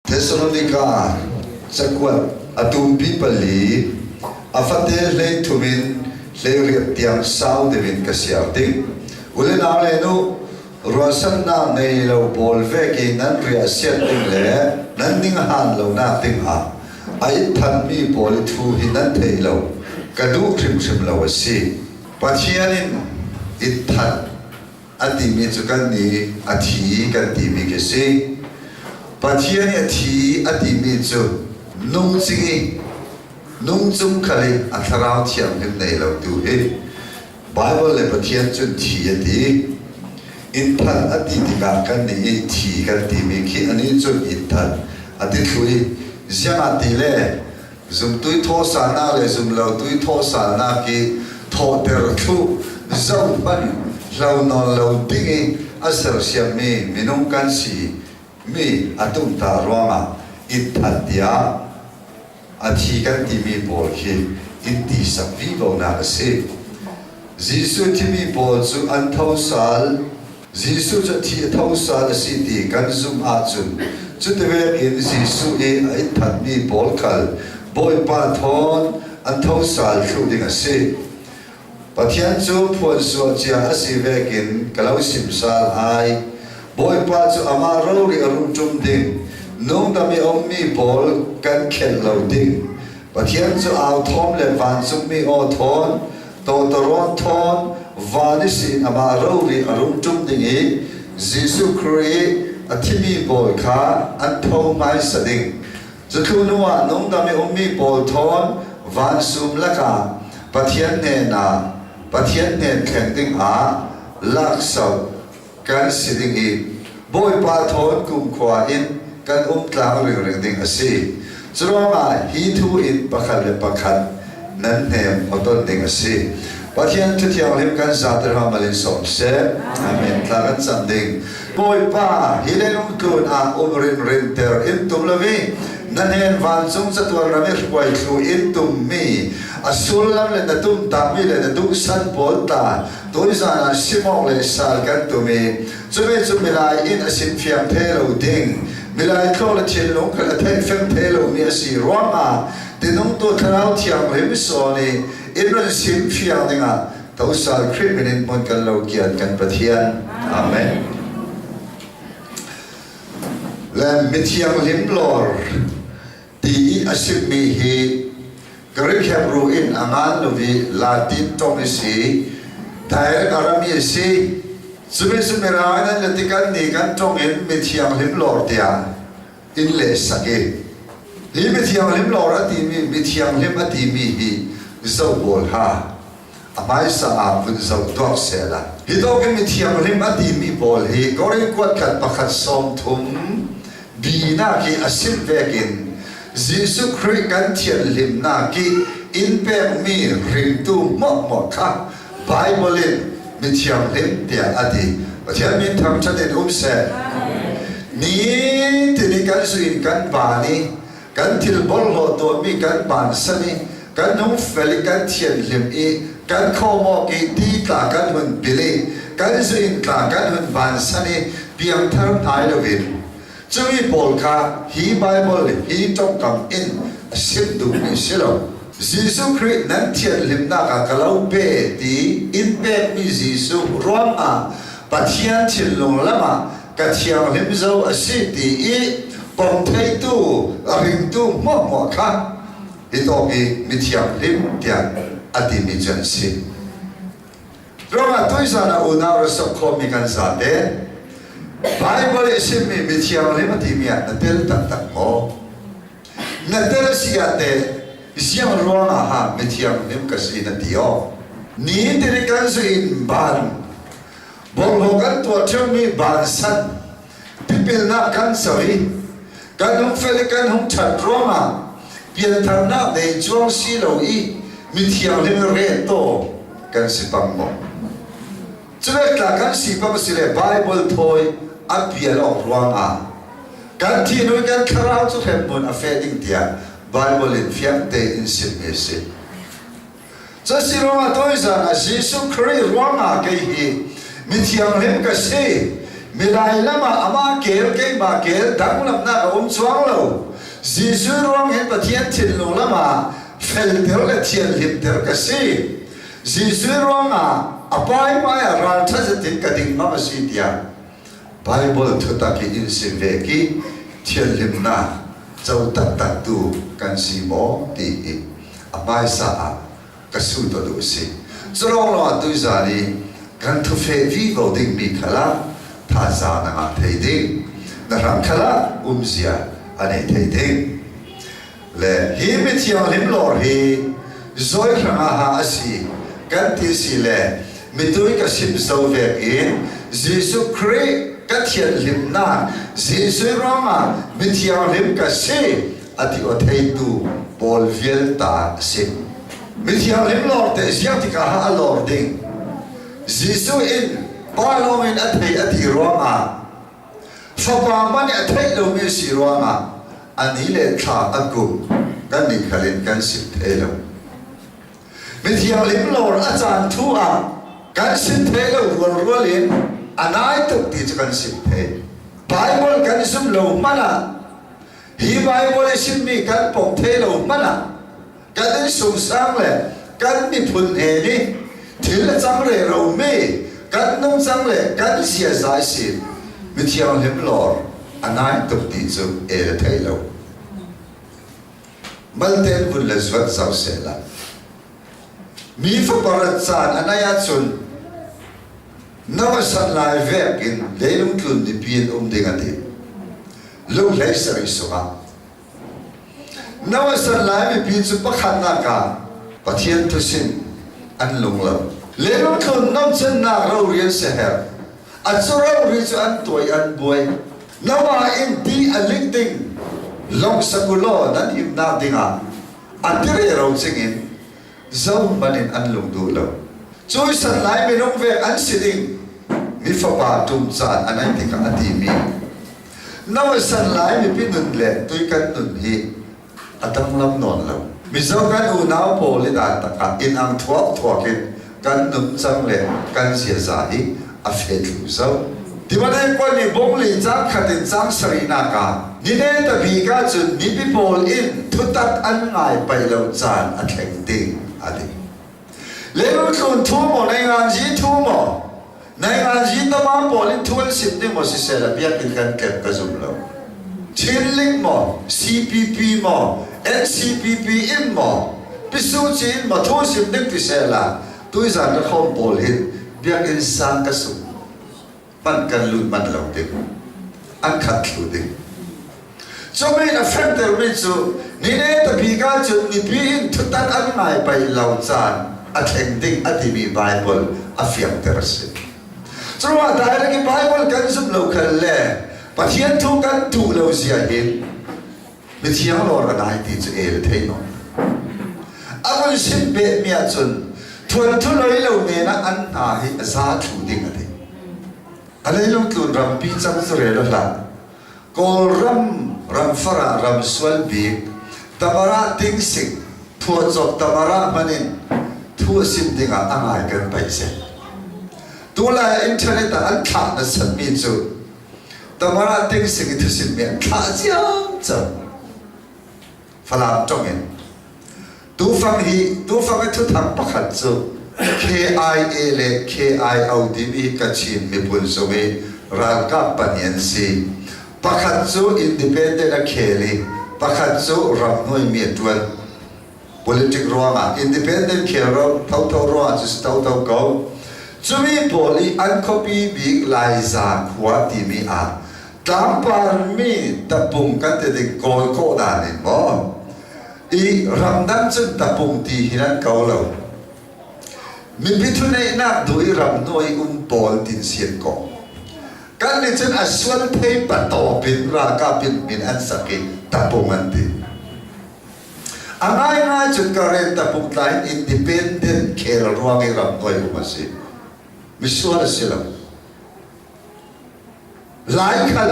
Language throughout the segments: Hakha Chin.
Thesalonika cakuat a tumpi pali, a fate 13 in 18 tiang sau deuh in ka siar ding. U le nau le nu, ruahsannak ngei lo pawl vek i nan riah siat ding le nan ning han lonak ding ah a it thanmi pawl i thu hi nan thei lo, ka duh hrimhrim lo a si. Pathian in it than a timi cu kan nih a thi kan timi khi si. Pathian i a thi a timi cu nungcing i nungcung khal i a thlarau thianghlim nei lo tu hi Bible le Pathian cun thi a ti. Innthan a ti tikah kan nih i thi kan timi khi anih cun innthan a ti thlu i ziang ah ti le Zumtu i thawhsalnak le zumlotu i thawhsalnak i thawhter thlu zohhmanh hlo nawn lo ding i a sersiammi minung kan si mi a tumta ruangah innthan tiah a thi kan timi pawl khi inn ti sak vivonak a si. Jesuh thimi pawl cu an tho sal. Jesuh cu thi a tho sal a si ti kan zumh ahcun cutivek in Jesuh i a innthanmi pawl khal Bawipa thawn an tho sal thlu ding a si. Pathian cu phuansuah cia a si vekin ka lo sim sal ai. Bawipa cu amah rori a rung ṭum ding, nungdam i a ummi pawl kan khelh lo ding. Pathian cu au thawm le vancungmi aw thawn, tawtawrawn thawn, van i sin amah rori a rung ṭum ding i Jesuh Khrih a thimi pawl kha an tho hmaisa ding. Cu thlu hnu ah nungdam i ummi pawl thawn vansum lakah Pathian hnenah Pathian hnen thleng dingah lakso kan si ding i Bawipa thawn kumkhua in kan um tlang ringring ding a si. Curuangah hi thu in pakhat le pakhat nan hnem awton ding a si. Pathian Thu Thianghlim kan zate hram in sawm seh. Amen. Thla kan cam ding. Bawipa, hi leilung tlun ah um rinrin ter in tum lovi na hnen vancung catuan ram i hruai thlu in tum mi a sullam le na tum takmi le na duhsan pawl ta Tuizan ah simawk le sal kan tum i cuve cu milai in a sin fiang the lo ding milai thluak le thinlung kha a theih fem the lomi a si ruangah tinungtu thlarau thianghlim sawn i in run sim fiang dingah tosal Khrih min in hmun kan lo kian kan Pathian. Amen. Le mithianghlim lor ti i a simmi hi Greek Hebrew in a ngan lo i Latin tong i si direct Arami a si. Cumi cu Mirang in an let i kan nih kan tong in mithianghlim lawr tiah in leh sak i hi mithianghlim lawr a timi mithianghlim a timi hi zohbawl ha a hmaisa ah vun zoh tuak sehla. Hi tawkin mithianghlim a timi pawl hi Korin kuat khat pakhat 30 binak hi a simh vekin Jesuh Khrih kan thianhlimnak i in pekmi ringtu hmuahhmuah kha Bible in mithianghlim tiah a ti. Pathian min thangṭhat in um seh. Nitin i kan su in kan van i kan thil bawlhhlawh tuahmi kan vansan i kan hung fel i kan thianhlim i kan khawmawk i ti tla kan hun pil i kan zuin tla kan hun vansan i piangthar hnai loin cumi pawl kha hi Bible hi tongkam in a sim duhmi si lo. Jesuh Khrih nan thianhlimnak ah ka lo pe ti in pekmi Jesuh ruangah Pathian thinlung lamah ka thianghlim zo a si ti i pom theitu ringtu hmuahhmuah kha hi tawk i mithianghlim tiah a timi cu an si. Ruangah tuizan ah unau ra sok khawhmi kan zate Bible i simmi mithianghlim a timi ah na tel taktak maw? Na tel si ah teh ziang ruangah ha mithianghlim ka si na ti awk? Ni tiri kan zu in ban Bawlhhlawh kan tuah ṭheomi vansan tipilnak kan co i kan hung fel i kan hung ṭhat ruangah piantharnak nei cuang si lo i mithianghlim reto kan si pang maw? Cuvek tla kan si pang si le Bible thawi a pial awk ruangah kan thinlung kan thlarau cu hremhmun a fe ding tiah Bible in fiang tein simmi a si. Cusi ruangah tawizan ah Jesuh Khrih ruangah kei hi mithianghlim ka si. Milai lam ah amah kel keimah kel danglamnak a um chuang lo. Jesuh ruang hin Pathian thinlung lam ah felter le thianhlimter ka si. Jesuh ruangah a paimai ah ralṭha zetin ka ding ngam a si tiah Bible thutak i in sim ve ki thianhlimnak co taktak tu kan si maw ti hi a hmaisa ah ka su ta duh si. Culawng lawng ah tuizan i kan thufeh vi ko dingmi khal ah thazaang na ngah thei ding. Na hram khal ah umzia a nei thei ding. Le hi mithianghlim lawr hi zawi hrangah ha a si kan ti si le mitui ka sim zo vek in Jesuh Khrih ka thianhlimnak Jesuh ruangah mithianghlim ka si a ti aw theitu pawl vialta a si. Mithianghlim lawr te ziang tikah ha a lawr ding. Jesuh in pa lawng in a thei a ti ruangah Fapa hmanh nih a theih lomi a si ruangah a ni le thla a kum kan nih khal in kan sim thei lo. Mithianghlim lawr a caan thu ah kan sim thei lo rualrual in a nai tuk ti cu kan sim thei. Bible kan zum lo hmanh ah hi Bible i simmi kan pom thei lo hmanh ah kan in sungsang le kan miphun he nih thil a cang reromi kan nungcang le kan ziaza sin mithianghlim lawr a nai tuk ti cu el a thei lo. Malten vun le zuat zau sehla. Mi fapa caan a nai ahcun nawasan lai vek in leilung tlun mipi in um ding a ti. Lunghlei sarih sungah Nawasan Lai mipi cu pakhatnak ah Pathian thusin an lung lo. Leilungthlun nomcennak rori an siaherh. A cu rori cu an tuai an buai. Nawa in ti a lik ding long sak u law nan himnak dingah a tire ro cingin zohmanh in an lung duh lo. Cu san lai minung vek an si ding mi fapa tum caan a nai tikah a timi Nawasan lai mipi nun le tui kan nun hi a danglam nawn lo. Mizo kan unau pawl i dan takah inn ang thuak thuak in kan nun cang le kan ziaza hi a fethlu zo. Timalay puan nih bongli cang khat in cang sarihnak ah nine tabik ahcun mipi pawl in thutak an ngai pai lo caan a thleng ding a ti. Leilung thu maw neinganzi thu maw neinganzi tama pawl in thu an sim ding maw siseh la biakinn kan tlep ka zum lo. Chinling maw CPP maw NCPP in maw Pisu ci in maw thu sim ding ti seh la tuizan ka khom pawl hin biakinn sang ka sung hmanh kan lut manh lo ding an khat thlu ding cumin a fektermi cu nine tapi ka cun mipi in thutak an ngai pai lo caan a thleng ding a timi Bible a fiangter a si curuah direct i Bible kan zumh lo khal le Pathian thu kan duh lo zia hin mithiang lawr a dai ti cu el thei nawn a vun sim beh mi ahcun thuan thu loi lo men ah an hna hi a za thlu ding a ti a leilung tlun rampi cang cu rel a hlah Kawlram ramfar ah ram sual bik tamara tingsik phuacop tamara hman in thu a sim ding ah a ngai kan paih se tulai internet ah an thlah na sanmi cu Tamara tingsik i thusimmi an thlah ciamcam. Falam ṭong in. Tufang hi tufang i thuthang pakhat cu KIA le KIO timi Kachin miphun zung i ralkap pahnih an si. Pakhat cu independent a khel i pakhat cu ramhnuai mi a ṭuan. Politic ruangah independent khel ro thotho ruangah cu si thotho ko. Cumi pawl i an khuapi bik Laiza khua timi ah tlangpar mi tapung kan ti ding kawl khawh dan in maw i ramdang cun tapung ti hin an ko lo. Mipi thuneihnak duh i ram hnuai um pawl tin sian ko. Kan nih cun a sual thei patawp in ralkap in min an sak i tapung an ti. A ngaingai cun Karen tapung tla in independent khel ruang i ram hnuai um a si. Misual a si lo. Lai khal,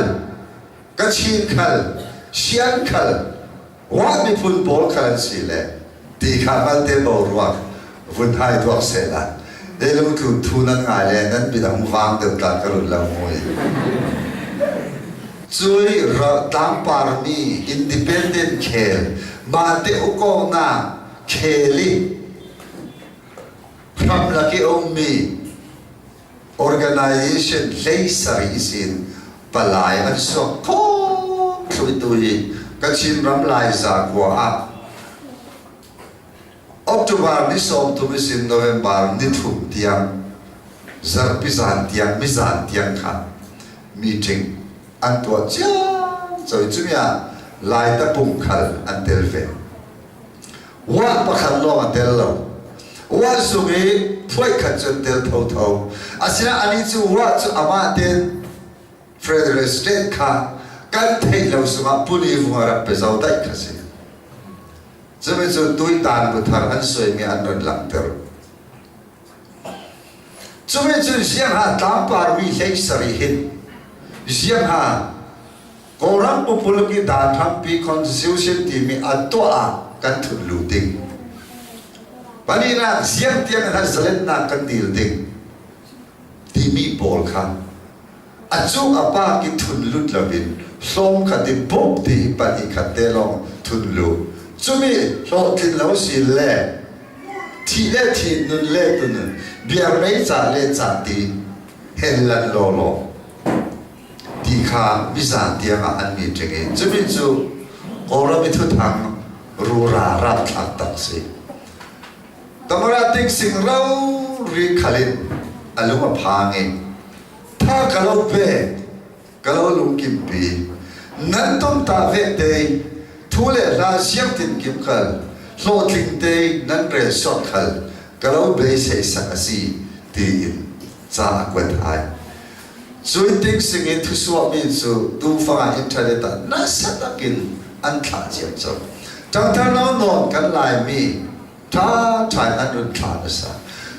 Kachin khal, Sian khal, Wah miphun pawl khal an si le ti kha malte boruak vun hai duak sehla. Lei tlun thu nan ngai le nan bidang vang deuh tla ka run lo mui. Cui tlangpar mi independent khel mah te ukawnak khel i hramlak i ummi organization 17 sin palai an suak khawm thluitu hi Kachin ram Laiza khua ah October ni 30 in November ni thum tiang zarhpi zan tiang mizan tiang kha meeting an tuah cio cumi ah Lai tapung khal an tel ve. Wa pakhat lawng a tel lo. Wa sung i phuai khat cu an tel thotho. Asinain anih cu wa cu amah tein Federal State kha kan theih lo sungah puli vung a rak pe zo daih kha si. Cumi cu tuitan buthar an suaimi an run langhter. Cumi cu ziangha tlangpar mi hlei sarih hin ziangha Kawlram pupuluk i dan hrampi constitution timi a tuah ah kan thut lu ding. Pahnihnak ziang tiang in zalennak kan dil ding timi pawl kha a cung a pa ki thun lut loin hlawm khat in bawmh ti hi pahnih khat te lawng thun lu. Cumi hlawhtlin lo si le thih le thih nun le nun biar mei ca le ca ti hel lan law law ti kha mizan tiangah an meeting i cumi cu Kawlram i thuthang rura rapthlak tak si. Tamara ting sing ro ri khalin a lung a phang i tha ka lo pe ka lo lungkim pi nan tum ta ve te thu le hla siang tin kim khal hlawhtling te nan rel sawt khal ka lo beisei sak a si tiin ca a kuat ai. Cui ting sing in thusuahmi cu tufang ah internet ah nasa takin an thlah ciamco. Ṭangthar no nawn kan Laimi ṭha ṭha in an run thlah nasa.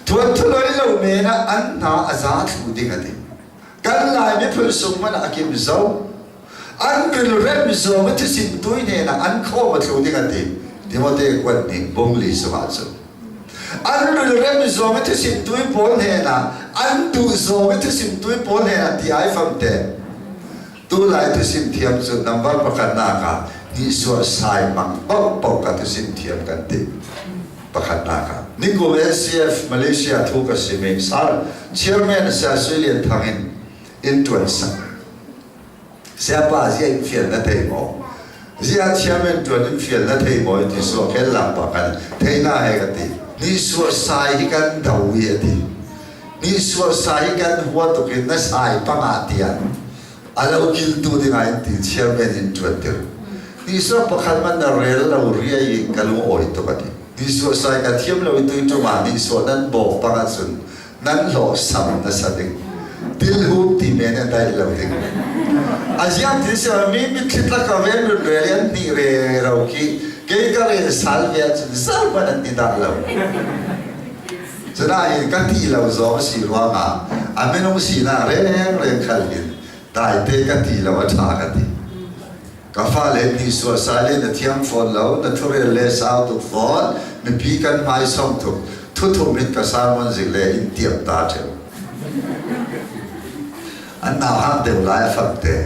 Thuan thuloi lo men ah an hna a za thlu ding a ti. Kan Lai miphun sung man ah a kim zo. An rilrem zawng i thisim tui hnen ah an khawm a thlu ding a ti. Timote kuat ning bungli sungah cun. An rilrem zawng i thisim tui pawl hnen ah an duh zawng i thisim tui pawl hnen ah ti ai fam te. Tu lai thisim thiam cu number pakhatnak ah nihsuah sai mang paohpaoh ka thisim thiam kan ti. Pakhatnak ah. Nikum NCF Malaysia thu ka simi sar chairman Saya Sui Lian Thang in in tuan sak. Siapa zia in fial na thei maw? Zia chairman tuan in fial na thei maw? Ti suah kel lang pa kan thei na he ka ti. Ni suah sai hi kan do i a ti. Ni suah sai hi kan hua tuk in na sai panga tiah a lo kil tu ding ah in ti chairman in tuan tir. Ni suah pakhat man na rel lo ria i ka lung awi tuk a ti. Ni suah sai ka thiam lo i tui tum ah ni suah nan bawk panga cun nan hlawh sam nasa ding tilhum ti men a daih lo ding a ziang ti si mi mitthli tlak ka ven run rel an hnih re ro ki kei ka rel sal ve ahcun zeihmanh an ti dah lo cunain ka ti lo zong si ruangah a minung sinak reng reng khal in daite ka ti lo a ṭha ka ti Ka fale nih sualsai le na thiam fawn lo, na thurel le sau tuk fawn, mipi kan hmai song tuk, thuthum in ka sermon zik le in tiam ta ṭheu. An nau hang deuh lai a fam te.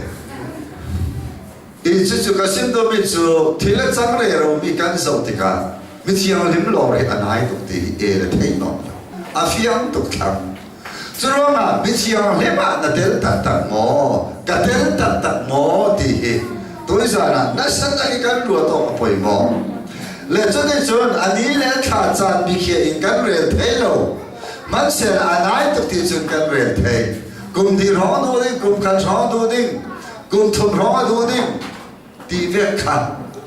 I cucu ka sim dawmi cu thil a cang re romi kan zoh tikah mithianghlim lawng hi a nai tuk ti hi e le theih nawm lo. A fiang tuk thlang. Curuangah mithianghlim ah na tel taktak maw? Ka tel taktak maw? ti hi tuizan ah nasa tak i kan ruat awk a poi maw? Le cuticun a ni le thla caan bikhiah in kan rel thei lo. Hmanhsehlaw a nai tuk ti cun kan rel thei. Kum hnih hrawng duh ding, kum khat hrawng duh ding, kum thum hrawng a duh ding, ti vek kha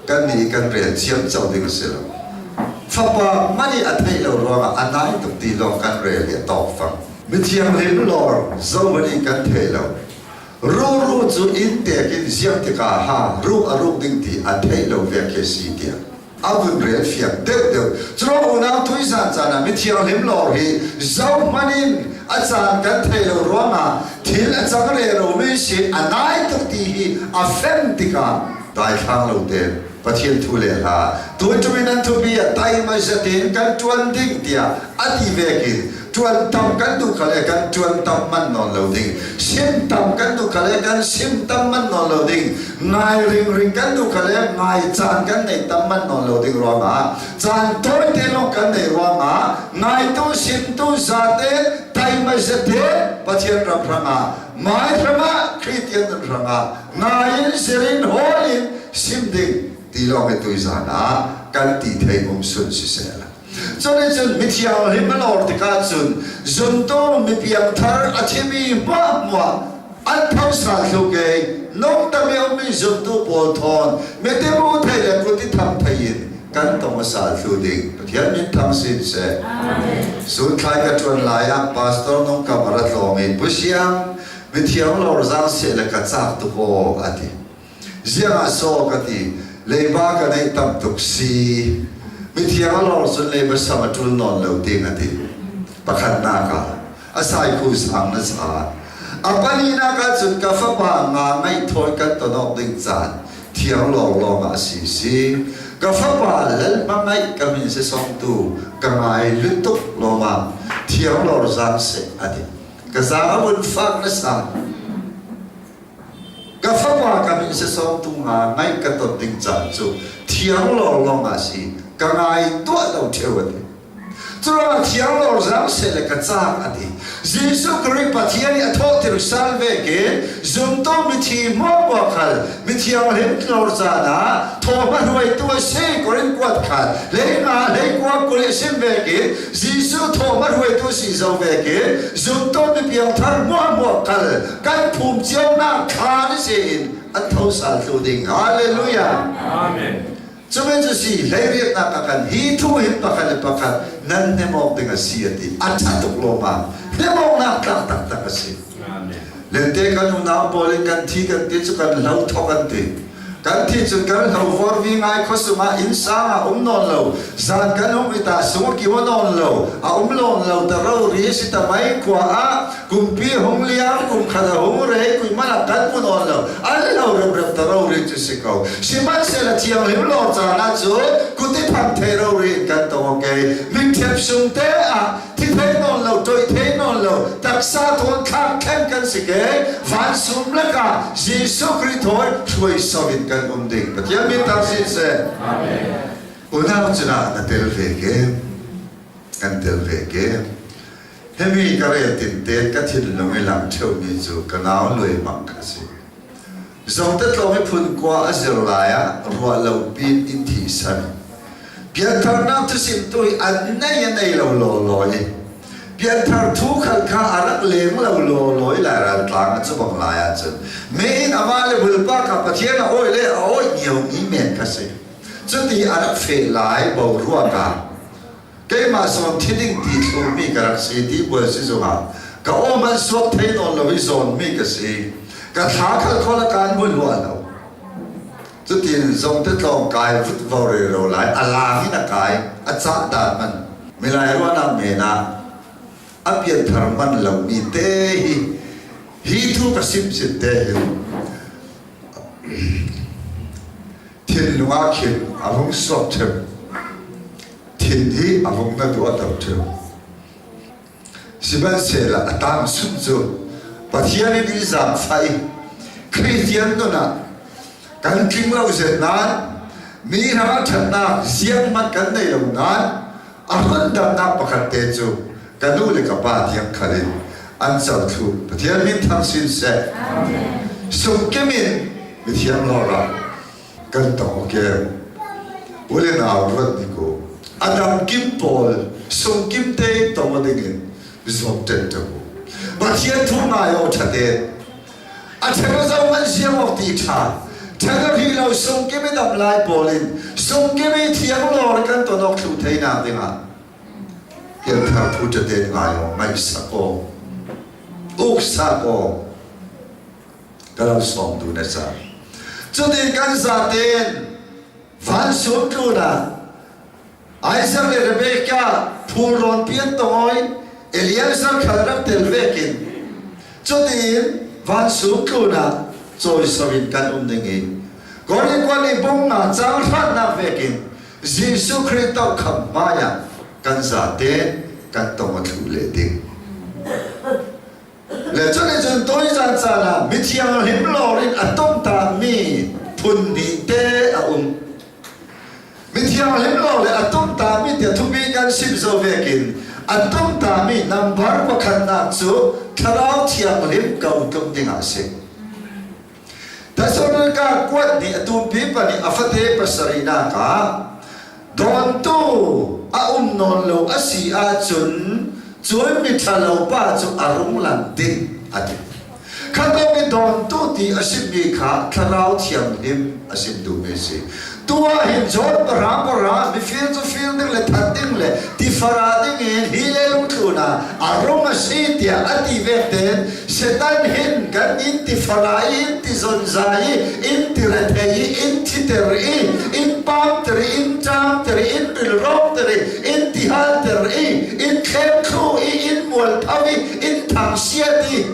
kan nih kan rel ciamco ding a si lo. Fapa hmanh i a theih lo ruangah a nai tuk ti lawng kan rel i a tawk fang. Mithianghlim lawr zohmanh in kan thei lo. Ruru cu inn tek in ziam tikah ha ruk a ruk ding ti a theih lo vek khi a si tiah a vun rel fiang deuhdeuh. Curuang unau tuizan caan ah mithianghlim lawr hi zohmanh in a caan kan theih lo ruangah thil a cang rero mi sin a nai tuk ti hi a fem tikah daithlang lo tein Pathian thu le hla tuanṭum in an thupi ah taima zatin kan ṭuan ding tiah a ti vekin. Ṭuan tam kan duh kha le kan ṭuan tam manh nawn lo ding. Sim tam kan duh kha le kan sim tam manh nawn lo ding. Ngai ringring kan duh kha le ngai caan kan nei tam manh nawn lo ding ruangah caan tawite lawng kan nei ruangah ngaitu simtu zate taima zate Pathian ram hrangah mai hrangah Christian nun hrangah ngai in sirin hawl in sim ding ti lawng i tuizan ah kan ti thei um sun siseh. Cun cun mithianghlim an or tikah cun zumtu mipiangthar a thimi hmuahhmuah an tho sal thlu ke nungdam i ummi zumtu pawl thawn mitimu thei le kut i tham thei in kan tong a sal thlu ding Pathian min thang sin seh. Zun thlai ka ṭuan lai ah pastor nung kam a ra tlawng i Pu Siang mithiang lor zang seh le ka cak tuk aw a ti. Ziang ah saw ka ti, leiba ka neih tam tuk si. Mithiang a lor cun leiba sam a ṭul nawn lo ding a ti. Pakhatnak ah, a saikhu sang na sa. A palinak ah cun ka fapa nga ngaih thawi kan ton awk ding caan thiang lawnglawng ah a si si. Ka fapa lal hmangaih ka min si songtu ka ngai lutuk lawmah thiang lor zang seh a ti. Ka zaang a vun fak na sa. Ka fapa ka min sasawngtu nga ngaih ka ton ding caan cu thiang lawnglawng ah si ka ngai tuah lo ṭheo a ti. Curuangah thiang lawr zang seh le ka caak a ti. Jesuh Khrih Pathian i a thawhtir sal ve ke zumtu mithi hmuahhmuah khal mithianghlim tlor caan ah thawhma hruaitu a si Korin kuat khat hlei nga hlei kua 20 a sim ve ke Jesuh thawhma hruaitu si zo ve ke zumtu mipiangthar hmuahhmuah khal kan phum cionak thla ni se in an tho sal thlu ding. Hallelujah. Amen. Cume cu si hleiriatnak ah kan hi thu hin pakhat le pakhat nan hnem awk ding a si a ti. A ṭha tuk lawma. Hnem awknak tlak taktak a si. Amen. Lente kan unau pawl in kan thi kan ti cu kan hlo thok an ti. Kan thi cun kan hlo vor vi ngai khuasung ah inn sang ah um nawn lo. Zan kan um i ta sung a kiu nawn lo. A um lawn lo ta ro ri si ta mai khua ah kumpi hung liang kum khat a hung rei kui man ah kan mu nawn lo. An lo remrem ta ro ri cu si ko. Sihmanhsehlaw thianghlim lawr caan ah cun kuti phang thei ro ri in kan tong okay. Mitthep sung te ah thi thei nawn lo toih thei nawn lo taksa thawn thlak khen kan si ke vansum lakah Jesuh Khrih thawi hruai so in kan um ding Pathian min thang sin seh. Unau cunah na tel ve ke kan tel ve ke hemi ka rel tin te ka thinlung i lang ṭheumi cu ka nau luai mak ka si. Zongte tlawm i phun kua a zir lai ah ruah lo pin in thi san. Piantharnak thusimtu hi an nei a nei lo lawlaw i pianthar thu khal kha a rak leng lo lawlaw i lai raltlang a cu bang lai ahcun me in amah le bulpa kha Pathian a awi le a awi nio mi men kha si. Cuti a rak feh lai boruak ah Keimah zawn thi ding ti thlurmi ka rak si ti bual sizung ah ka aw hmanh suak thei nawn lo i zawnmi ka si. Ka thla khal khol a kaan hmu lua lo. Cutin zongte tlawng kai vut vo re ro lai a lang in a kai a cah dan man milai ruahnak men ah a pianthar man lomi te hi hi thu ka sim sin te hin thinlung ah khin a hung suak ṭheu. Thin hi a hung na duh a to ṭheu. Sihmanhsehlaw a tang sun cu Pathian in i zaangfah i Christian nun ah kan tling lo zet nain mi hrang ah ṭhatnak ziang hmanh kan nei lo nain a rundamnak pakhat te cu ka nu le ka pa tiang khal in an co thlu. Pathian min thang sin seh. Sungkim in mithiang lawr ah kan tong ke u le nau ruat ni ko a dam kim pawl sungkim te tong ding in zuam ten te ku Pathian thu ngai o thate a thero zo man siam ok ti tha thero hi lo sungkim i dam lai pawl in sungkim i thiang lor kan ton ok thlu thei nak dingah pianthar thu tate ngai o ngai sak o uk sak o ka lo sawm tu na ca cutin kan zaten vansum tlun ah Isaac le Rebecca phulrawn pian tongoi Eliezer khal rak tel vekin cutin vansum tlun ah cawiso in kan um ding i Korin i bung nga cang hrannak vekin Jesuh Khrih tokham hmai ah kan zaten. kan tong a thlu leh ding. Le cuticun tuizan caan ah mithianghlim lawr in a tumtaanmi phun hnih te a um. Mithianghlim lawr le a tumtaanmi tiah thupi kan sim zo vekin a tumtaanmi nambar pakhatnak cu Thlarau Thianghlim ko tlum dingah a si. Thessalonika kuat nih a tumpi pa nih a fate pasarihnak ah dawntu a um nawn lo a si ahcun cun miṭhalo pa cu a rung lang ding a ti. Kha mi dawntu ti a simi kha Thlarau Thianghlim a sim duhmi a si. Tu ah hin John pahra pahra mifir cu fir ding le that ding le tifara ding in hi leilung tlun ah a rung a si tiah a ti vek ten Satan hin kan in tifara i in ti zonzai i in ti rethei i in thiter i in pamter i in ṭamter i in rilrawkter i in tihalter i in thlemthlu i in mualpho i in thangsiat i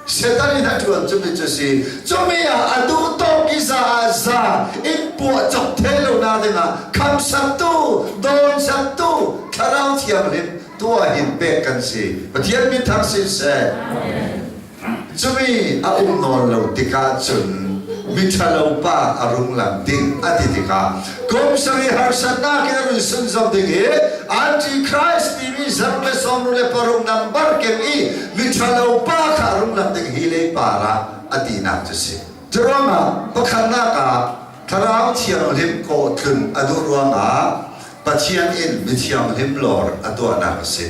Satan in a ṭuan cumi cu si. Cumi ah a duh tawk i za ah za in puah cawk thei lo na dingah khamsaktu, dawnsaktu, Thlarau Thianghlim tuah hin pek kan si. Pathian min thang sin seh. Cumi a um nawn lo tikah cun miṭhalo pa a rung lang ding a ti tikah kum sarih harsatnak in a run sunzam ding i Antichrist timi zarh le sawmru le paruk nambar kem i miṭhalo pa kha a rung lang ding hi lei par ah a tinak cu si. Curuangah pakhatnak ah Thlarau Thianghlim kawhtlun a duh ruangah Pathian in mithianghlim lawr a tuahnak a si.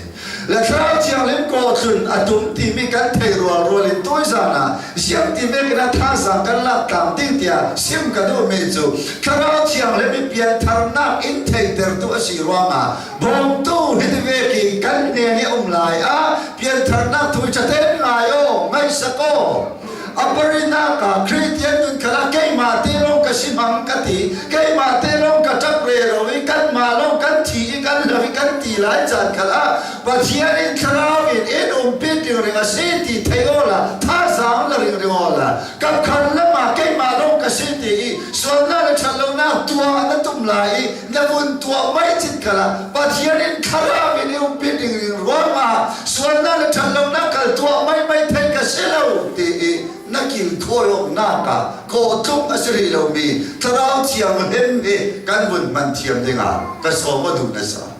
Le Thlarau Thianghlim kawtlun a tum timi kan thei rual rual in tuizan ah ziang ti vekin a thazaang kan lak tlang ding tiah sim ka duhmi cu Thlarau Thianghlim i piantharnak in theitertu a si ruangah bawmtu hiti vek i kan hnen i um lai ah piantharnak thu caten ngai aw ngaihsak aw A parinak ah Christian nun kha keimah te lawng ka si hmang ka ti keimah te lawng ka ṭap re lo i kanmah lawng kan thi i kan lo i kan ti lai caan kha ah Pathian in thlarau in in umpi ring a si ti thei aw la thazaang la ring ring aw la kapkhan lam ah keimah lawng ka si ti i sualnak le ṭhatlonak tuah na tum lai i na vun tuah mai cit kala Pathian in thlarau in i umpi ding ring ruangah sualnak le ṭhatlonak kal tuah mai mai thei ka si lo ti i na kil khawi awknak ah kawhtluk a si rih lomi Thlarau Thianghlim hi kan vun hman thiam dingah ka sawm a duh nasa.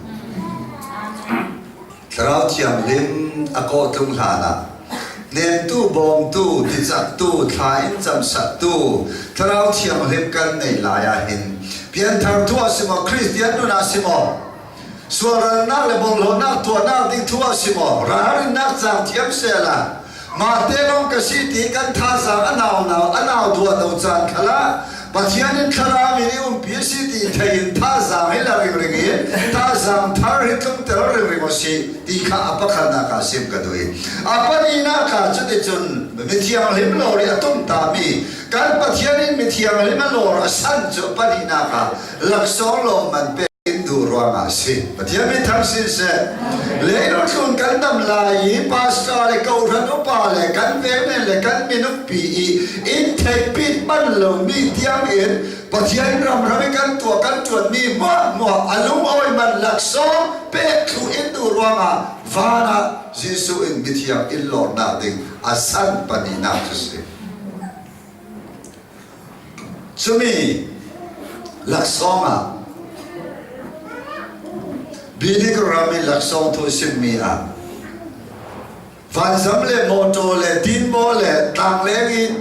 Thlarau Thianghlim a kawhtlung hlanah hnemtu, bawmtu, ticaktu, thla in camsaktu Thlarau Thianghlim kan neih lai ah hin pianthar tuah si maw, Kristian nun ah si maw, sualralnak le bawlhhlawhnak tuahnak ding thu ah si maw, ralrinnak caang thiam sehla mah te lawng ka si ti kan thazaang a nau nau a nau dua do caan khal ah Pathian in thlarau in i umpi a si ti thei in thazaang hi la ringring in thazaang thar hi tlungter ringring a si ti kha a pakhatnak ah sim ka duh i a pahnihnak ah cuticun mithianghlim lawr i a tumtami kan Pathian in mithianghlim a lawr a san cu pahnihnak ah laksawng lawmman pe in duh ruangah a si. Pathian min thang sin seh. Leilung thlun kan dam lai i pastor le kohhran upa le kan vengmen le kan minung pi i in theihpit man lomi tiang in Pathian ram ram i kan tuah kan ṭuanmi muahmuah a lungawi man laksawng pek thlu in duh ruangah van ah Jesuh in mithiang in lawrnak ding a san pahnihnak cu si. Cumi laksawng ah Bilik ram i laksawng thu simmi ah vanzam le mawṭaw le tinbaw le tlangleng in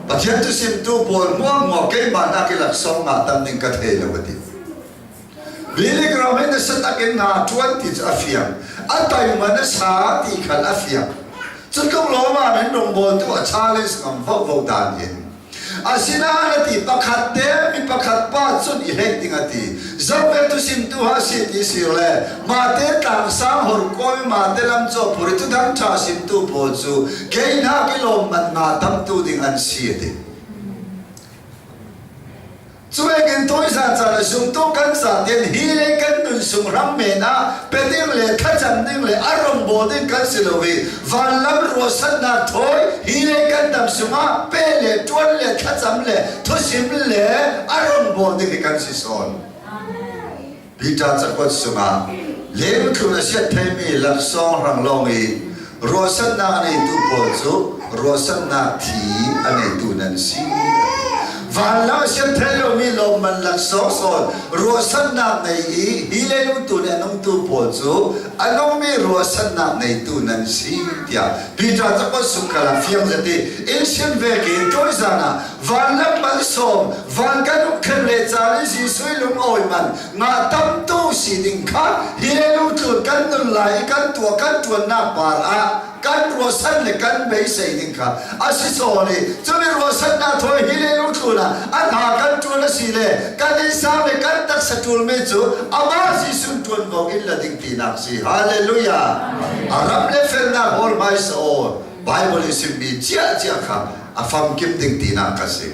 Pathian thusimtu pawl hmuahhmuah keimah nak i laksawng ngah tam ning ka thei lo a ti. Bilik ram hi nasa takin hna ṭuan ti cu a fiang. A taima na sa ti khal a fiang. Cutluk lawmah min rawngbawltu a challenge ngam vovo dan in. Asinain a ti pakhat te mi pakhat pa cun i hlei ding a ti. Zohbel tu sim tu ha si ti sir le mate tlangsang hor kawi mate lam caw phuri tu dang ṭha sim tu pawl cu kei hna ki lawm man nga tam tu ding an si a ti. Cuengin tawizan caan a zumtu kan zaten hi lei kan nun sung ram men ah pe ding le thlacam ding le a rawngbawl ding kan si lo i vanlam ruahsannak thawi hi lei kan dam sungah pe le ṭuan le thlacam le thusim le a rawngbawl ding hi kan si sawn. Peter cakuat sungah. Lengthlun a siat theimi laksawng hrang lawng i ruahsannak a neitu pawl cu ruahsannak thi a neitu nan si. Van lam a siat thei lomi lawmman laksawng sawn ruahsannak nei i hi leilungtu le a nungtu pawl cu a nungmi ruahsannak neitu nan si tiah Peter cakuat sungkal ah fiang zet i in sim ve ke tawizan ah van lam malsawm van kan ukkhel le caan i Jesuh i lungawi man ngah tamtu si ding kha hi leilung tlun kan nun lai i kan tuah kan ṭuannak par ah kan ruahsan le kan beisei ding kha a si cawn i cumi ruahsannak thawi hi leilung tlun ah a hna kan ṭuan a si le kan innsang le kan taksa ṭulmi cu amah Jesuh ṭuanvo in la ding tinak si. Hallelujah! A ram le felnak hawl hmaisa aw Bible i simmi cia cia kha a famkim ding tinak ka si.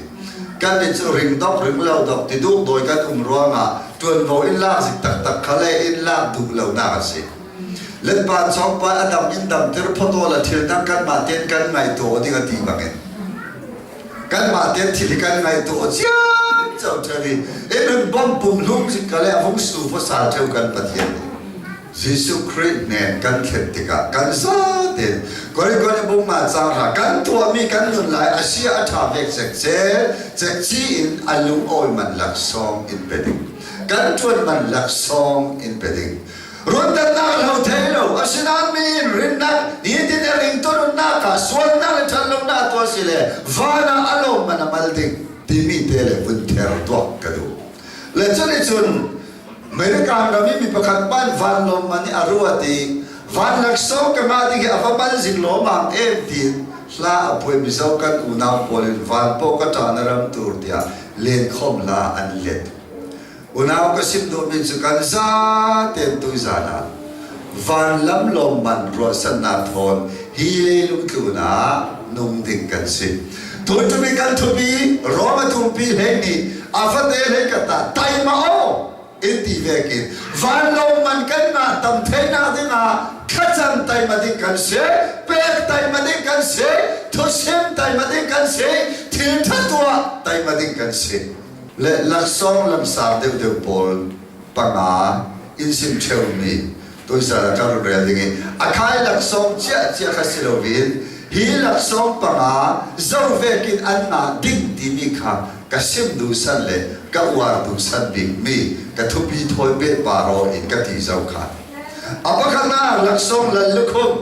Kan nih cu ring dok ring lo dok ti duk dawi kan um ruangah ṭuanvo in lak zik taktak kha le in lak duh lonak a si. Letpa chawngpa a dam in dam tir photo la thil dang kanmah ten kan ngai to ding a ti bangin kanmah ten thil hi kan ngai to ciam co ṭheu i in bom pum hlum zik ka le a vung su fosal ṭheu kan Pathian nih Jesuh Khrih hnen kan thlen tikah kan zaten Korin bung ma cang hra kan tuahmi kan nun lai a sia a ṭha vek cek cel cek ci in a lung awi man laksawng in pe ding kan ṭuan man laksawng in pe ding rundannak lo thei lo asinain mi in rinnak nitin a ring tonunnak ah sualnak le ṭhatlonak tuah si le van ah a lawm man a mal ding timi te le vun ther tuah ka duh le cun cun American ram i mi pakhat man vanlawng man i a ruat i van laksawng ka ngah ding hi a va mal zik lawmang em tiin hla a puai mizo kan unau pawl in van paw ka ṭa na ram tur tiah lenkhawm hla an let. Unau ka sim duhmi cu kan zaten tuizan ah van lam lawmman ruahsannak thawn hi leilung tlun ah nung ding kan si. Tuntumi kan thupi Rom a tumpi hlei nih a fate hlei ka ta taima aw in ti vekin vanlawng man kan ngah tam theinak dingah thlacam taima ding kan si pek taima ding kan si thusim taima ding kan si thil ṭha tuah taima ding kan si le laksawng lamsar deuhdeuh pawl panga in sim ṭheumi tuisal ah kan rel ding i a khai laksawng cia cia kha si loin hi laksawng panga zovek in an ngah ding timi kha ka sim duh san le ka uar duh san bikmi ka thupi thawi pe paro in ka ti zo kha a pakhatnak laksawng lal lukhum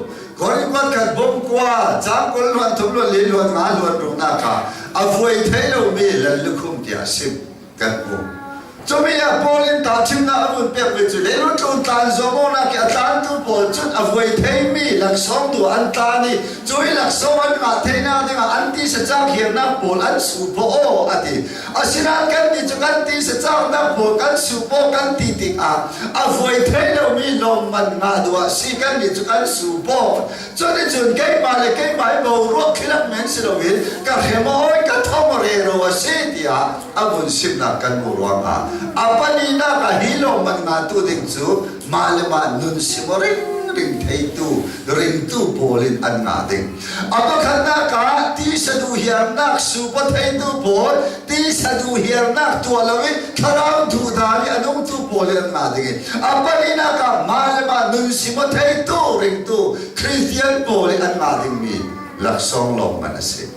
Korin khat bom kua cang kul luan thum luan li luan nga luan ruk na kha a vuai thei lomi lal lukhum tiah sim kan hmuh. Cumi ah Paul in tahchunhnak a vun pekmi cu leilung tlun tlan zuamawknak i a tlantu pawl cun a vuai theimi laksawng tu an tlan i cu i laksawng an ngah theihnak dingah an ti sacaak hiarnak pawl an supaw aw a ti. Asinain kannih cu kan ti sacaaknak pawl kan supaw kan ti tikah a vuai thei lomi lawmman ngah duh ah si kannih cu kan supaw. Cuticun keimah le keimah i boruak khilak men si loin ka hrem awi ka thong rero a si tiah a vun simnak kan hmuh ruangah a palinak ah hi lawmman ngahtu ding cu mah le mah nun simaw ring theitu ringtu pawl in an ngah ding. A pakhatnak ah ti saduhiarnak supa theitu pawl ti saduhiarnak tuah loin thlarau duhdan i a nungtu pawl in an ngah ding i a palinak ah mah le mah nun simaw theitu ringtu Christian pawl i an ngah dingmi laksawng lawmman a si.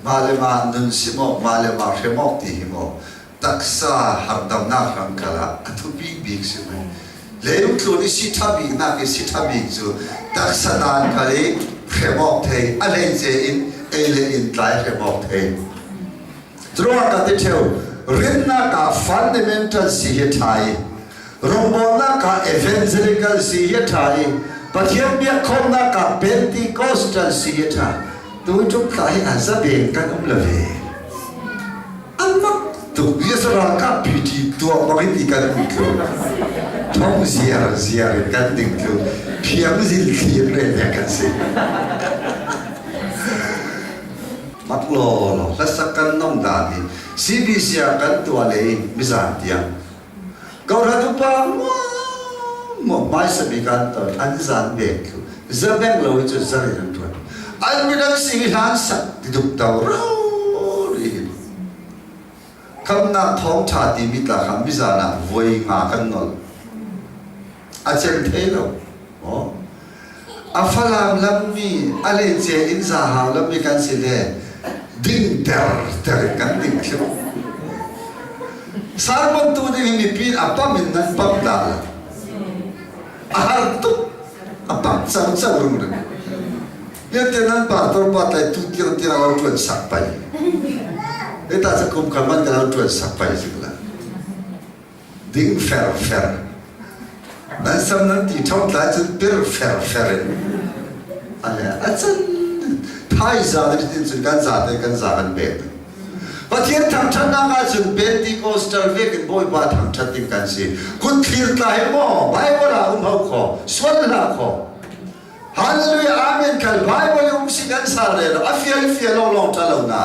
Mah le mah nun sim awk, mah le mah hrem awk ti hi maw taksa hardamnak ram kal ah a thupi bik si mei. Leilung tlun i si ṭha bik nak i si ṭha bik cu taksa dan kal i hrem awk thei, a hleice in ei le in tlai hrem awk thei. Curuangah ka ti ṭheo, rinnak ah fundamental si hi ṭha i Rawngbawlnak ah evangelical si hi a ṭha i Pathian biakkhawmnak ah Pentecostal si hi a ṭha. Tuiṭum thla hi a zabeng kan um lo ve. An mak tuk i ralkap PT tuah bang in ti kan um tlu. Thong ziar ziar in kan ding tlu. Phiang zil thlir re ve kan si. Mak law law hlasak kan nong dan hi CBC ah kan tuah le mizan tiang Kohhran upa muamuah hmaisa bik ah an ton, an zan bek cu zabeng lo in cun zar in an ṭuan. An midang si hlan sak ti duk to ro rihin. Khamnak thawngṭha timi tla kha mizan ah voi nga kan nolh. A cem thei lo. Maw? A Falam lammi a lece in Zahau lammi kan si le ding ter ter in kan ding thlu. Sermon tu ding hi mipi a pam in nan pam dah la. A har tuk a pam cang cang rung ring. Yate nan pa tor pa tlai tu tiang tiang lo tuan sak pai. Eta cha kum kaman ka lo tuan sak pai si la. Ding fer fer. Nan sam nan ti ṭhong tlai cun pir fer fer in ale a can thai za te tin cun kan za te kan za kan pek. Pathian thangṭhatnak ahcun Pentecostal vek in Bawipa thangṭhat ding kan si. Kut thlir tla he maw Bible ah um ho kho, sual hlah kho. Hallelujah Amen kal Bible um si kan sa re lo a fial fial lo long ṭha lo na.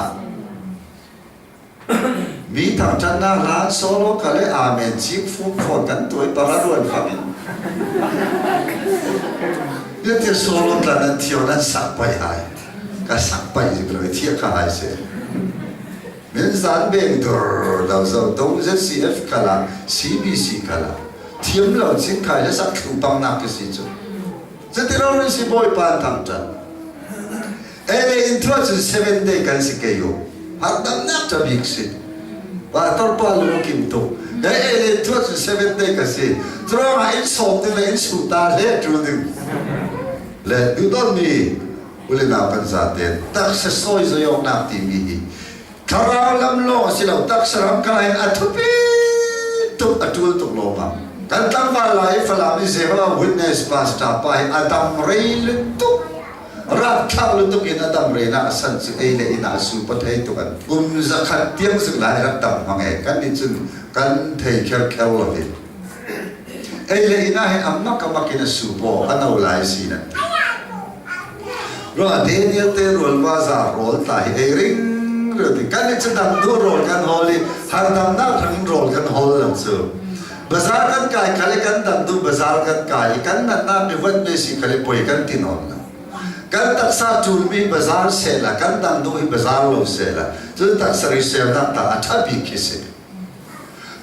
Mi thangṭhatnak hla solo kha le amen cing fum fawn kan tuai para ruan fang in. Yate solo tla nan thio nan sak pai hai. Ka sak pai zik lo thia ka hai se. Men zan beng dur lo zo dong ZCF kala CBC kala thiam lo cing kai le sak thlu bang nak ke si cu. Cuti lo si Bawipa thangṭhat. Ele in thua cun seven day kan si ke yo. Hardamnak ṭha bik si. Pastor pa lung kim tuk. He ele in thua cun seven day ka si. Curuangah in sawm ding le in su ta hle ṭul ding. Le duhdawt mi ule nau kan zaten taksa sawi zayawknak timi hi Thlarau lam lawng a si lo, taksa ram kha hin a thupi tuk a ṭul tuk lawmah. Kan tlangval lai i Falam i Jehovah Witness pastor pa hi a dam rei lutuk. Rapthlak lutuk in a dam rei na a san cu ei le inn ah su pathei tuk an kum zakhat tiang zung lai rak dam hmang e kan nih cun kan thei kherkher lo hi. Ei le inn ah hin a mak a mak in a su paw a no lai si nan ti. Ruah Daniel te rual vaza rawl tla hi ei ring ri kan i cu dang duh rawl kan hawl i har dang nak thang rawl kan hawl lo cu. Bazar kan kai khal i kan dang duh bazar kan kai i kan natnak mi huat me si khal i poi kan ti nawn lo. Kan taksa ṭulmi bazar sehla kan dang duh hi bazar lo sehla cun taksa riselnak ta a ṭha bik khi si.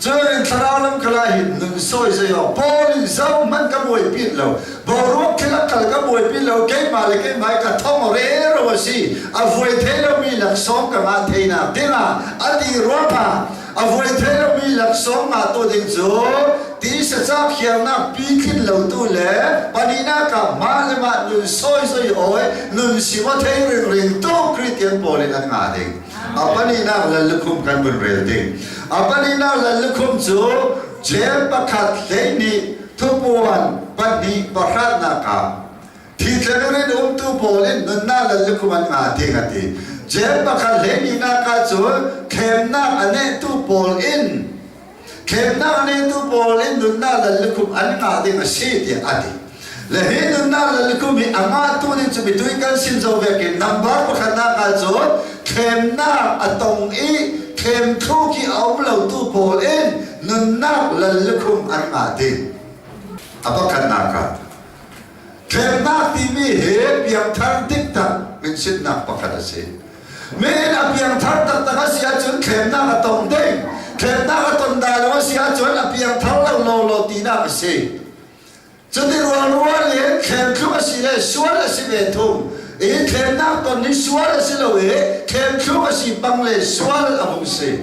Cun thlarau lam khala hi nun sawi zei awk Paul in zohhmanh ka buaipi lo boruak thil a kal ka buaipi lo keimah le keimah ka thong rero a si a vuai thei lomi laksawng ka ngah theinak dingah a ti ruangah a vuai thei lomi laksawng ngah tu ding cu ti saca khiarnak pi thlin lo tu le pahnihnak ah mah le mah nun sawi zoi oi nun simo thei ring ring tu Christian pawl in an ngah ding A pahnihnak lal lukhum kan vun rel ding. A pahnihnak lal lukhum cu Jeim pakhat 12 thupuan pahnih pahratnak ah thi tlerin umtu pawl in nunnak lal lukhum an ngah ding a ti. Jeim pakhat 12nak ah cun thlemnak a nehtu pawl in Thlemnak neitu pawl in nunnak le lukhum an ngah ding a si tiah a ti. Le hi nunnak le lukhum hi a ngahtu nih cu mitui kan sin zo vek in nambar pakhatnak ah cun thlemnak a tong i thlem thluk i a um lotu pawl in nunnak le lukhum an ngah ding. A pakhatnak ah thlemnak timi hi piangthar diktak minsinnak pakhat a si. Men a piangthar taktak a si ahcun thlemnak a tong ding. Thlemnak a ton dai lo a si ahcun a piangthar lo law law tinak a si. Cuti rual rual in thlemthluk a si le sual a si ve thung. I thlemnak ton hi sual a si lo i thlemthluk a si bang le sual a hung si.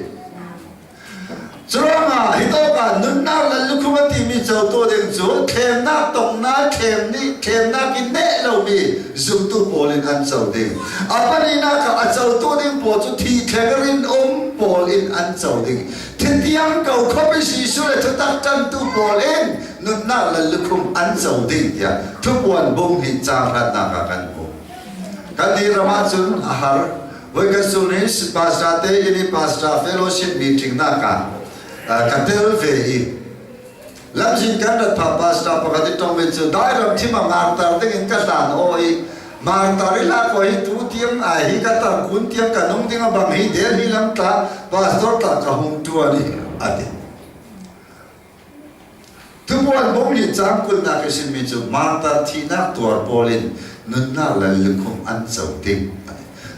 Curuangah hi tawka nunnak le lukhum a timi cotu ding cu thlemnak tongnak thlem nih thlemnak in neh lomi zumtu pawl in an co ding. A pahnihnak ah a cotu ding pawl cu thi thleng rin um pawl in an co ding. Thitiang ko khuapi Jesuh le thutak ṭantu pawl in nunnak le lukhum an co ding tiah thupuan bung hi caang hratnak ah kan hmuh. Kan nih ram ahcun a har. Voikhat cu ni pastor te ini pastor fellowship meeting nak ah ka tel ve i lamzin kan rat pha pastor pakhat i tong mi cu dairam thim a martar ding in ka hlan aw i martar i la ko hi tu tiang ai hi ka tar kun tiang ka nung ding a bang hi del hi lam tla pastor tla ka hung tuan i ati Tupuan bung nih caang kulhnak i simi cu martar thihnak tuar pawl in nunnak le lukhum an co ding.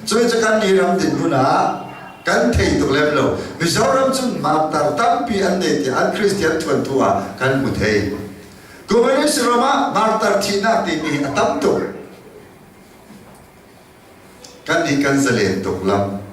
Cu cu kan nih ram dinhmun ah kan thei tuk lem lo. Mizoram cu martar tampi an nei tiah an Christian thuanthu ah kan hmu thei. Communist ram ah martar thihnak timi hi a tam tuk. Kannih kan zalen tuk lam.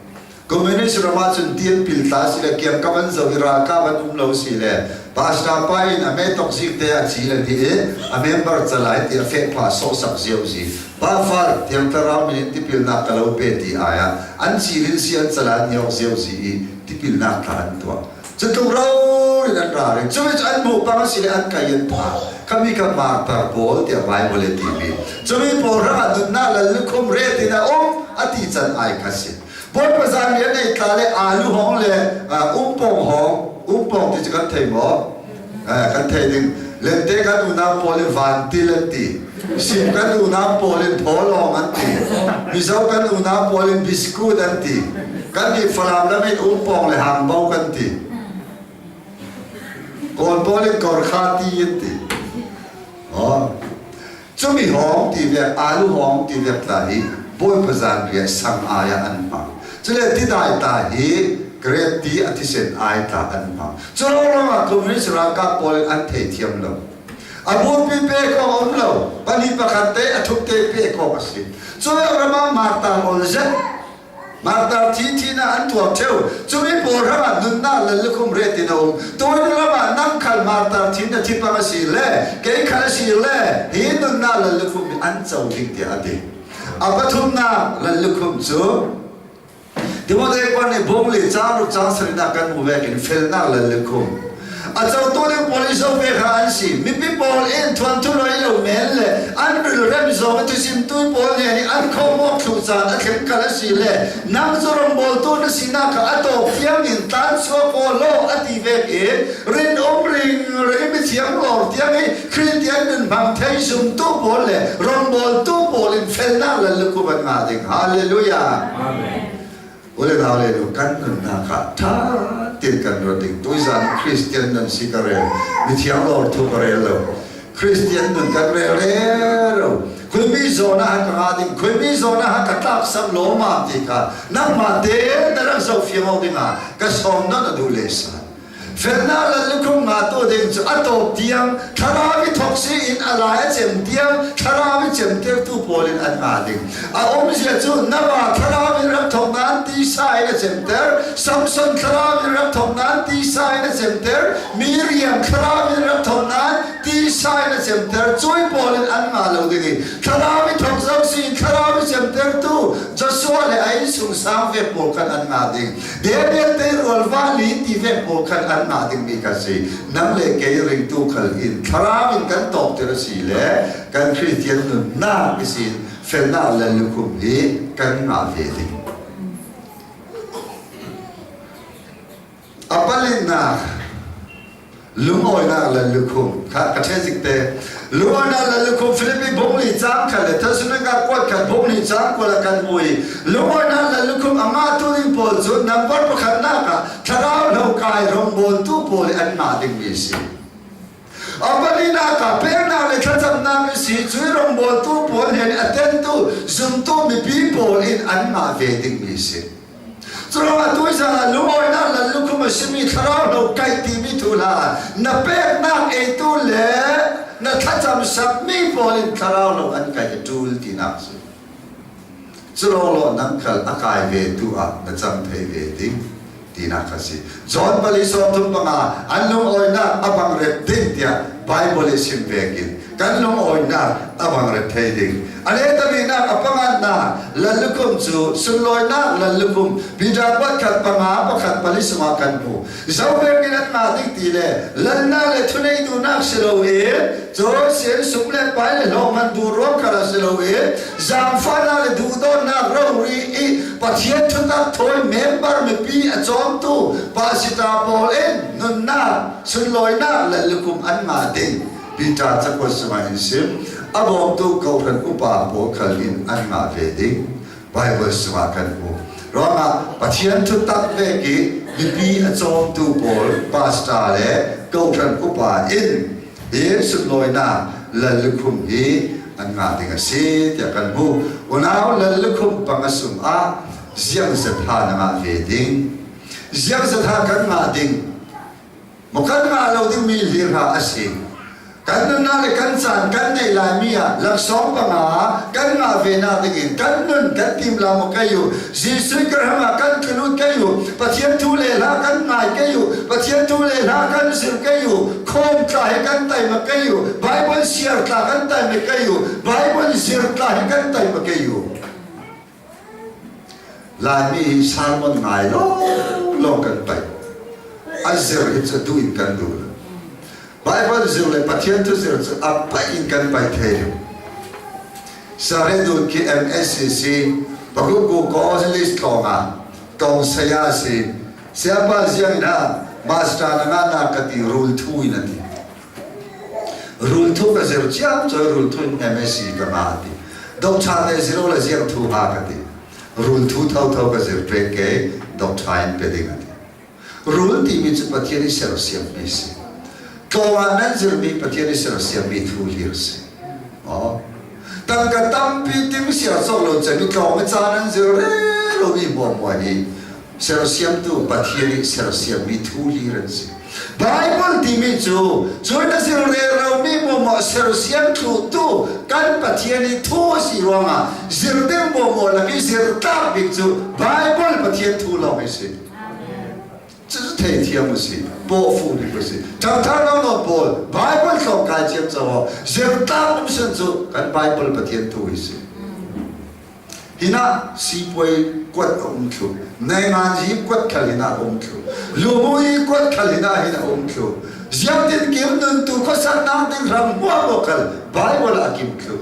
Communist ram ahcun tian pil tla si le kiangkam an zo i ralkap an um lo si le pastor pa in a metok zik te a ci le ti i a member calai ti a fehpha sawhsak ziauzi pa far thiang thlarau min in tipilnak ka lo pe ti ai ah an cilin si an calan niok ziauzi i tipilnak tla an tuah. Cutluk ro in an ra ring. Cumi cu an hmuh pang a si le an kai an pha. Khami kha martar pawl tiah Bible i timi. Cumi pawl hrangah nunnak lal lukhum ret in a um a ti can ai kha si. Bawipa zan rian ei tla le alu hong le umpong hong, umpong ti cu kan thei maw? Kan thei ding. Lente kan unau pawl in vantil an ti. Sim kan unau pawl in tholawng an ti. Mizo kan unau pawl in biskut an ti. Kan nih Falam lam in umpong le hangbo kan ti. Kawl pawl in korkha ti an ti. Oh. Cumi hawng ti vek, alu hawng ti vek tla hi Bawipa zanriah sang ai ah an hmang. Cule tidai ta hi Great ti a thisen ai tla an hmang. Cu ruangah ah Communist ralkap pawl in an theithiam lo. A bupi pek awk a um lo. Pahnih pakhat te a thup te pek awk a si. Cu ram ah martar ol zet martar thi thi na an tuar theo. Cumi pawl ram ah nunnak le lukhum ret in a um. Tuan ram ah nang khal martar thi na thi pang a si le kei khal a si le hi nunnak le lukhum an co ding tiah a ti. A pathumnak lal lukhum cu Timote pa nih bung le caang ruk caang sarihnak kan hmu vek in felnak le lukhum. A cotu ding pawl i zo ve kha an si. Mipi pawl in thuanthu loi lo men le an rilrem zawng i thusimtu pawl nih nih an khomawk thlu caan a thleng kal a si le nang cu rawngbawltu na sinak kha a tawk fiang in tlan chuak aw law a ti vek i rinum ring ring mithiang lawr tiang i Christian nun hmang thei zumtu pawl le rawngbawltu pawl in felnak le lukhum an ngah ding. Hallelujah. Amen. Ule nau le nu kan nunnak ah ṭha tein kan ruat ding. Tuizan Christian nun si ka rel. Mithiang lawr thu ka rel lo. Christian nun kan rel rero. Khuimi zawn ah ka nga ding. Khuimi zawn ah ka tlak sam lo ma ti kha nangmah te na rak zoh fiang awk ding ah ka sawm non a duh le sa. Felnak le lukhum nga tu ding cu a tawp tiang thlarau i thawk si in a lai a cem tiang thlarau i cemtertu pawl in an nga ding. A umzia cu na va thlarau in rak thawk nain tisa in a cemter, Samson thlarau in rak thawk nain tisa in a cemter, Miriam thlarau in rak thawk nain tisa in a cemter, cuai pawl in an nga lo ding i thlarau i thawk zau si in thlarau i cemtertu Joshua le a innchung sang ve pawl khan an nga ding. Daniel te rual va li ti ve pawl khan an ngah dingmi kha si. Nang le kei ringtu khal in thlarau in kan tawk tir a si le kan Christian nunnak isin felnak le lukhum hi kan ngah ve ding. A palinnak lungawinak le lukhum kha ka ṭhen zik te lungawinak le lukhum Filipi bungli cang khat le Thessalonika kuat khat bungli cang kual ah kan hmu i lungawinak le lukhum a ngahtu ding pawl cu number pakhatnak ah thlarau hlo kai rawngbawltu pawl i an ngah dingmi a si. A palinak ah peknak le thlacamnak i si cu rawngbawltu pawl he a tentu zumtu mipi pawl in an ngah ve dingmi a si. Curuangah tuizan ah lungawinak le lukhum a simi thlarau hlo kaih timi thu hla na peknak eitu le na thlacam sakmi pawl in thlarau lo an kaih a ṭul tinak a si. Culawlaw nang khal a kai ve tu ah na cang thei ve ding tinak a si. John pali 35 an lungawinak a bang rep ding tiah Bible i sim vekin kan lungawinak a bang rep thei ding. A lehtabinak a pangatnak lallukhum cu sunlawinak lallukhum Peter kuat khat panga pakhat pali sungah kan hmu. Zohbek in an ngah ding ti le lalnak le thunei duhnak si loin cun sian sum le pai le hlawh man duh ruang kha si loin zaangfahnak le duhdawtnak rori i Pathian thutak thawi member mipi a cawmtu pasita pawl in nunnak sunlawinak lallukhum an ngah ding. Peter cakuat sungah in sim a bawmtu kawhhran upa pawl khal in an ngah ve ding Bible sungah kan hmu. Ruangah Pathian thutak vek i mipi a cawmtu pawl pastor le kawhhran upa in hi sunlawinak lal lukhum hi an ngah ding a si tiah kan hmu. Unau lal lukhum panga sungah ziang zatha na ngah ve ding. Ziang zatha kan ngah ding. Maw kan ngah lo dingmi hlirha a si. Kan nunnak le kan caan kan neih laimi ah laksawng panga kan ngah ve nak dingin kan nun kan tim la maw kei u Jesuh Graham ah kan tlulut kei u Pathian thu le hla kan ngai kei u Pathian thu le hla kan zir kei u khawm tla he kan taima kei u Bible siar tla kan taima kei u Bible zir tla he kan taima kei u Laimi hi sermon ngai lawnglawng kan paih. An zir hi cu duh in kan duh lo. Bible zir le Pathian thu zir cu a paih in kan paih thei lo. Saredun khi MSCC Pakuku College tlawng ah tawng saya si. Siapa ziang in ha master na nga na ka ti rul thu in a ti. Rulthu ka zir ciam cu rulthu in MSc ka ngah ti. Doctor ne zero le ziang thu ha ka ti. Rulthu tho tho ka zir pek ke doctor in pe ding ati. Rul timi cu Pathian i sersiam mi si. Tlawng ah nan zirmi Pathian i sersiam mi thu hlir si. Oh. Tangka tampi ting siar cawk lo cem i tlawng i ca nan zir re lo mi muamua hi sersiamtu Pathian i sersiammi thu hlir an si. Bible timi cu cu na zir rel lomi maw sersiam thlutu kan Pathian i thu a si ruangah zir ding maw maw lak i zir tlak bik cu Bible Pathian thu lawng hi si. Cucu theithiam u si, pawhfuh bik u si. Ṭangthar nawn pawl Bible tlawng kai ciam caw zir tlak um sin cu kan Bible Pathian thu hi si. Hinah sipuai kuat a um thlu. Naimanzi kuat khal hinah a um thlu. Lumui kuat khal hinah hin a um thlu. Ziangtin kim nun tu khuasaknak ding ram huam khal Bible ah a kim thlu.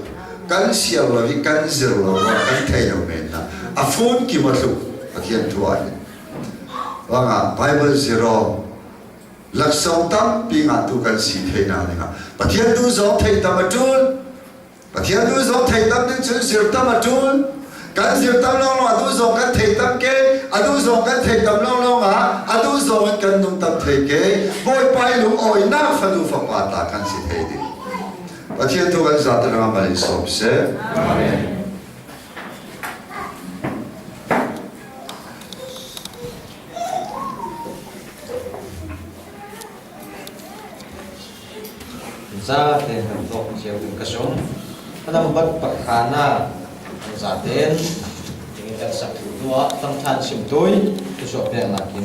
Kan siar lo i kan zir lo kan thei lo men na. A phone kim a thlu. Pathian thu ah hin. Wangah Bible zero laksawng tampi ngah tu kan si thei na dingah Pathian tu zong thei tam a tul. Pathian duh zong thei tam ding cun zir tam a ṭul. Kan zir tam lawnglawng a duh zong kan thei tam ke, a duh zong kan thei tam lawnglawng ah a duh zong in kan nung tam thei ke, Bawipa i lungawinak fanu fapa ta kan si thei ding. Pathian tu kan zate rangah mal in sawm seh. Amen. Zaten kan thawk cio in ka sung. Lambat pakhana zaten tingin kan sak hnu ah tangthan sim tui tu suak pek nakin.